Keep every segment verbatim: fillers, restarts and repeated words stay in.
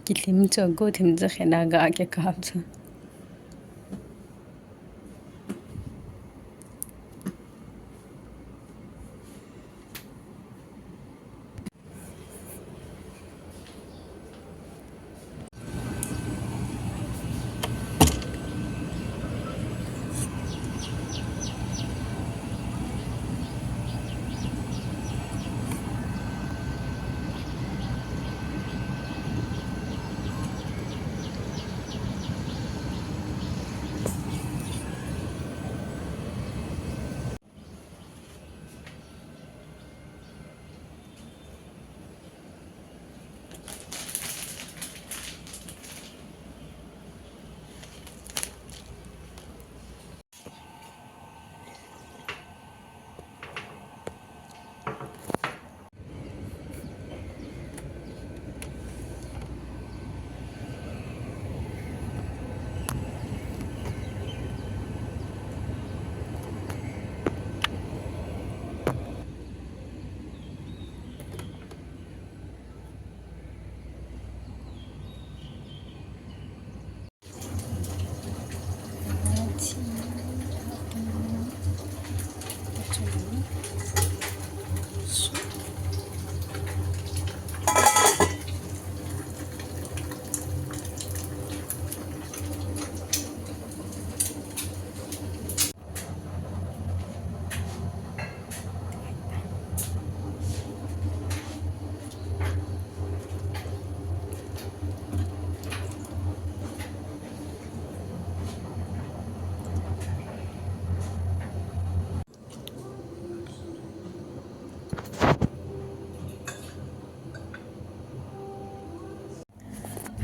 Kithim chu, go thim chu khena ga kikap chu.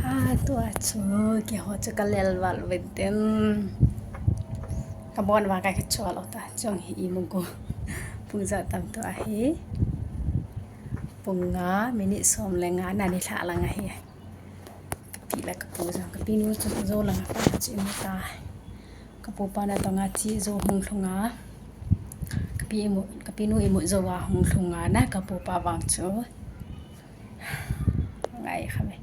Ha, tua chu, keiho chu kalel val uvin tin. Kabon vang kakichol u ta, chong hi imu ko. Pung ja tam tua hi. Pung nga, minute som le nga, nani lha lang ahi. Kapi le kapu jong, kapinu chu jou lang a pa chu imu ta. Kapupa natong a che jou hung lhung a. Kapi imu, kapinu imu jou a hung lhung a na, kapupa vang chu. Ngai kha ve.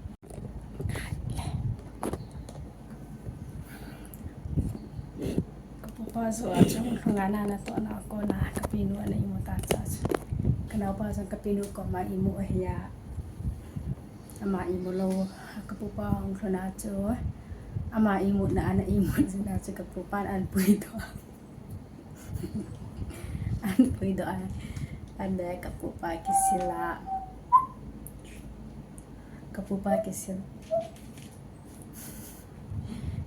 Kapupa jou a chu hung lhung a na, natoh na kona, kapinu ana imu ta cha chu. Kanaopa jong kapinu koma imu ahi a. Ama imu lou, kapupa hung lhun a chu. Ama imutna ana imut jing a chu kapupan an puidoh a. An puidoh a. An le kapupa kisil a. Kapupa kisil.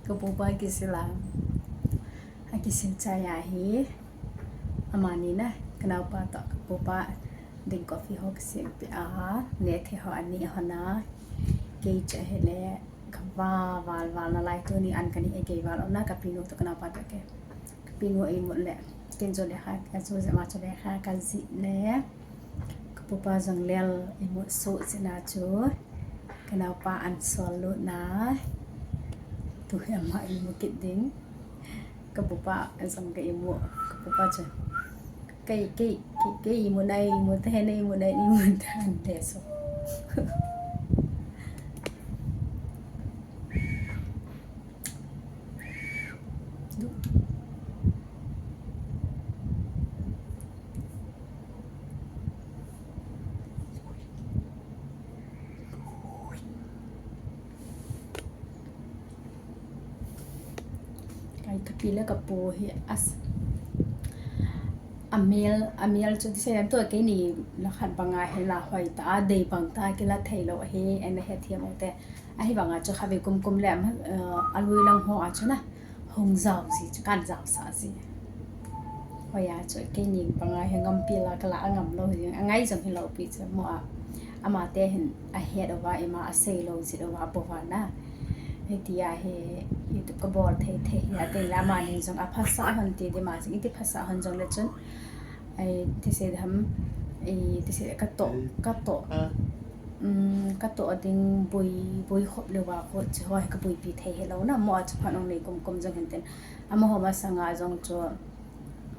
Kapupa kisil a. Akisil chai ahi. Amani na, kanaopa toh kapupa ding coffee ho kisempeh a. Neh thei ho ani hon a. Kei chu ahile, kava val val nalai tuni an kani e kei val um na, kapinu toh kanaopa toh kei. Kapinu imut le, ken jo le kha, kajo jeh ma chu le kha, kajih le. Kapupa jong lel imut soh jeh a chu. Kanaopa an sol lut na. Tu hi ama imu kit ding. Kapupa jong ka imu. Kapupa chu. Kei, kei, kei, kei imu na imu ta he na imu na imu ta ante so. Kai kapi le kapu hi as. Amel, amel chu ti sei an to keini la khat banga hi la hoi ta, dei bang ta kila thei lou hi, ana hethem u te. Ahivanga chu khatvei kum kum le, eh, alui lang ho a chu na, hung jao ji chu, kan jao sah ji. Hoiya chu, keini banga hi ngampi la, kala angam lou ji, angai jong hilou pi chu, mo a, ama te hin ahet uva, ima asei lou ji uva, bou va na. Hitia hi, YouTube kabol thei thei, hia te la ama nin jong aphasah hon ti di ma jing, iti phasah hon jong le chun, Ai, ti sei dam, ai, ti sei ka toh, ka toh. Um, ka toh ding boi, boi khop leuva ko, chi ho hi ka boipi thei hilou na, mo a chu phat ong nei kum kum jong hin tin. Amaho masanga jong chu,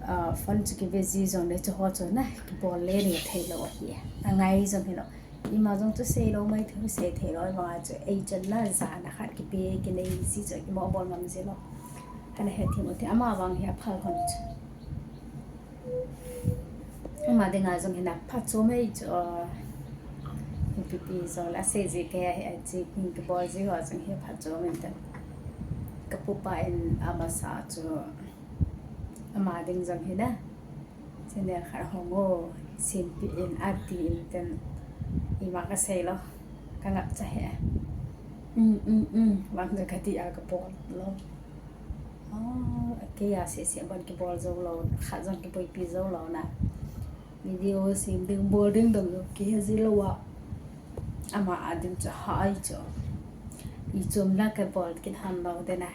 ah, phone chu kive ji jong le chu ho chu na, kibol le le thei lou ahi. Angai jong hilou. Ima jong chu seilou mai thei, sei theilou vang a chu ei chun na jana khat kipe kinei ji chu kimo bol ngam ji lou. Kana hethem u te ama vang hi aphal hon chu. Ama dinga jong hi na phatchom mai chu, ah, ipi pi jong la sei ji kei a hi a chi kin kibol ji ho jong hi phatchom in tan. Ka pupa in amasa chu ama ding jong hi na. Channel khat hong o, simpi in, ati in ten, ima ka sei lou, ka ngap cha he. Um, um, um, vang jong ka ti a ka bol lou. Ah, kei a seh seh ban kibol jou lou, khat jong kiboipi jou lou na. Video sem ding, bol ding dong jong kihe ji lou a. Ama a ding chu hai chu. I chom la ka bol kit han lou de na.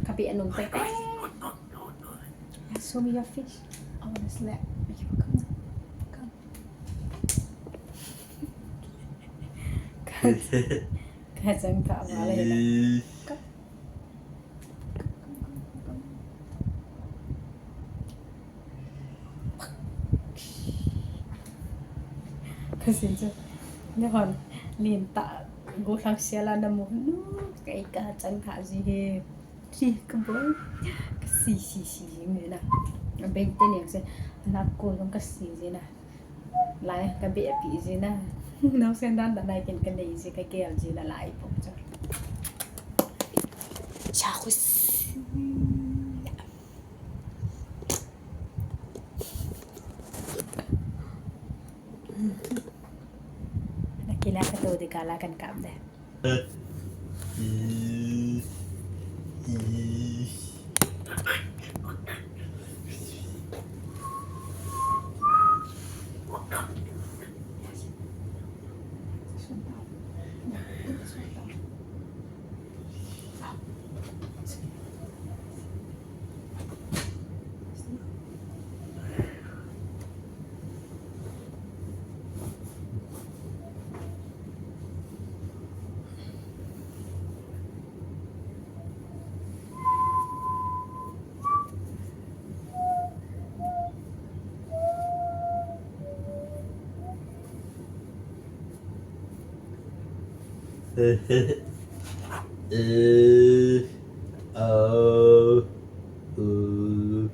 Kapi anum te. Show me your fish. I wanna slap you. Come on. Come. Ka, ka chang tha ma le na. Ka, ka sin chu. Ni hon, nin ta, go thang sia la na mu. Nu, ka i ka chang tha ji he. Ki ka boi. Ka si, si, si, si, ni na. Beng te ni se. Na ko jong ka si ji na. Lai, ka be pi ji na. Nau sen dan dan lai ken ka nei ji, ka gel ji na lai pok cha. Cha khu si. Na kila ka to de ka la kan kam de. Eh, oh, uh.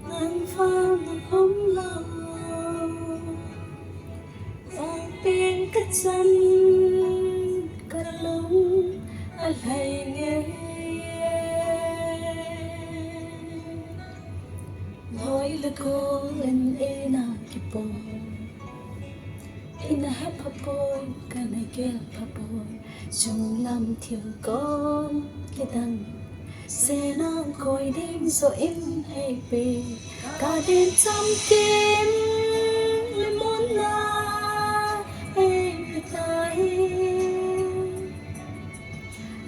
Nang vang na hom lo, vang peng ka chan, ka lung a lhai nge. Loi le gol in eina kipom, ina hepha poi, kana gelpha poi, chunglam thil kom kidang. Senang koi ding so in ei pe, ka din chamkim le monna ei pe tai.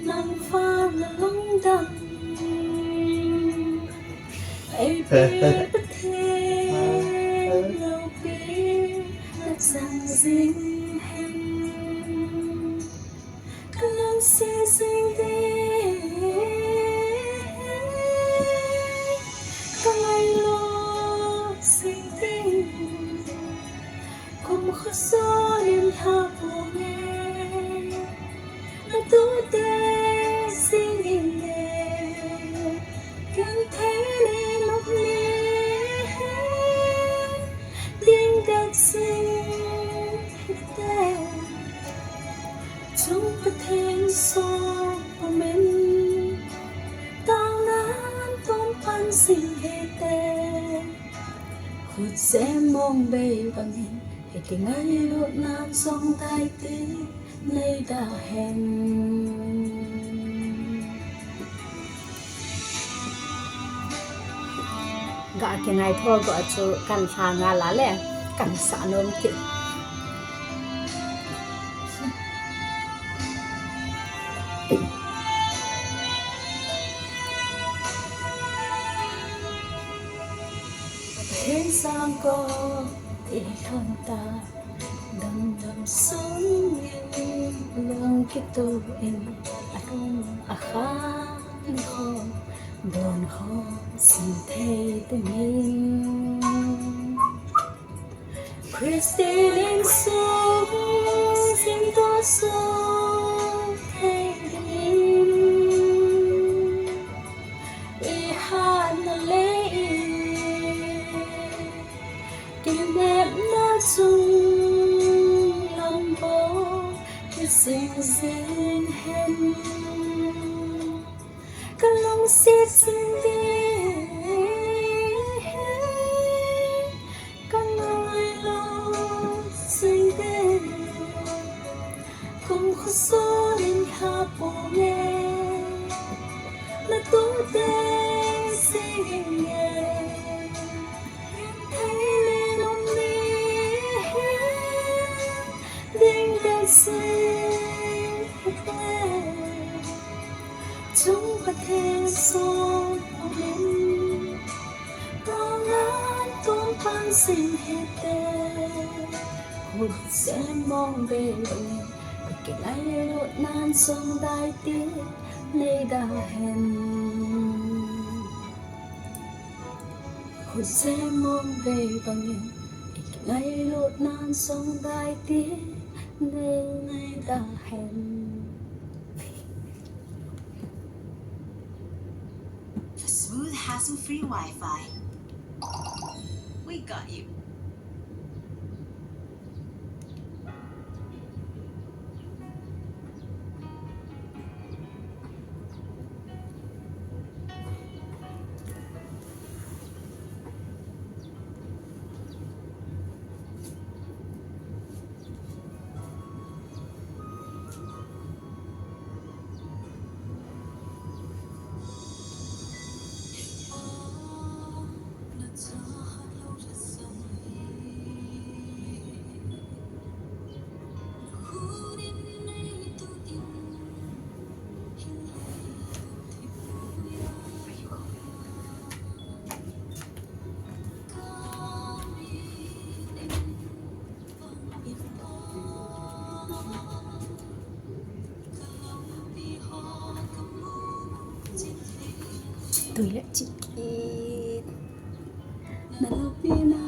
Nang vang na lungdam ei pe Pathen, loupi na chang jing hen. Ka lungset jing ding, ka ngailut jing ding. Kum khat sot in lha pung e, na tute jing in e. Genthei le nop le ding dek jing hite. Chung Pathen song umin, taonan ton pan jing hite. Khut sem mong bei bangin, hiti ngailutnan jong daiti nei da hen. Ga kingaito go a chu kan lha ngal a le kan sa nom kit. Pathen sang ko i lhon ta, damdam sung in, lung kituh in, alung akhang ho, don ho, sing thei dingin. Christian insung, sing to sung thei dingin. I hatna le i kinepna chung lam bou hi jing jing hen. Ka lungset jing ding, ka ngailut jing ding. Kum khat sot in lha pung e, na tute jing in e. Genthei le nop le ding dek jing hite. Chung Pathen song umin, taonan ton pan jing hite. Khut sem mong bei bangin, i kingailutnan jong daiti nei da hen. Khut sem mong bei bangin, i kingailutnan jong daiti nei da hen. For smooth, hassle-free Wi-Fi, we got you. Tui le chikit. Na loupi na.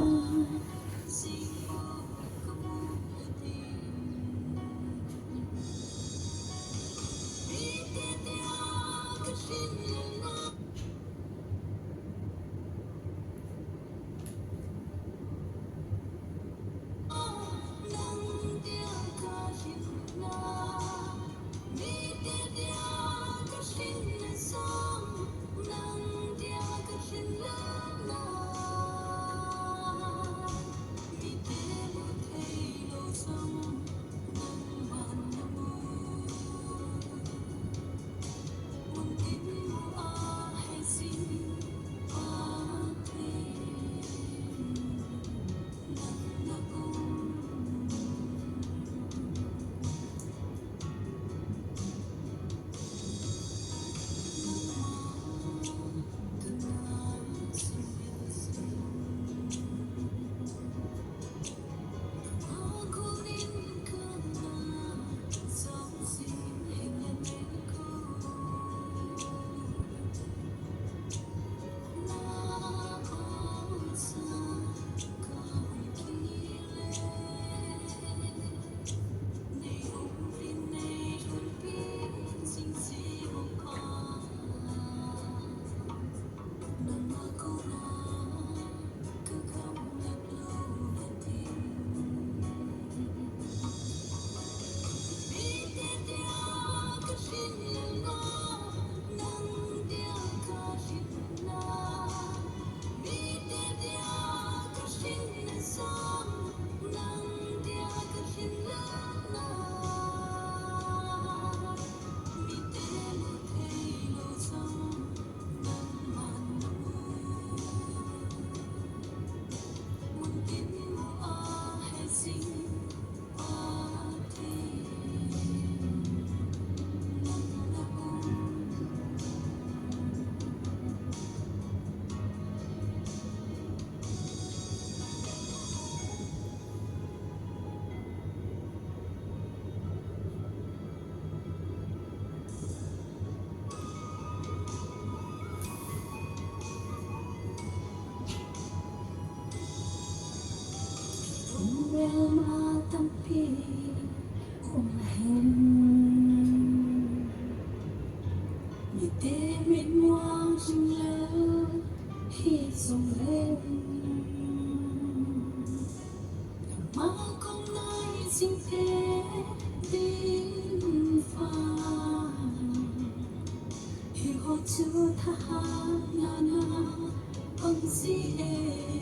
Ama tampi um hen. Mite mitmuang jing lou hi jong leng, ama kong nai jing te ding fa. Hiho chu thahatna na pang si e.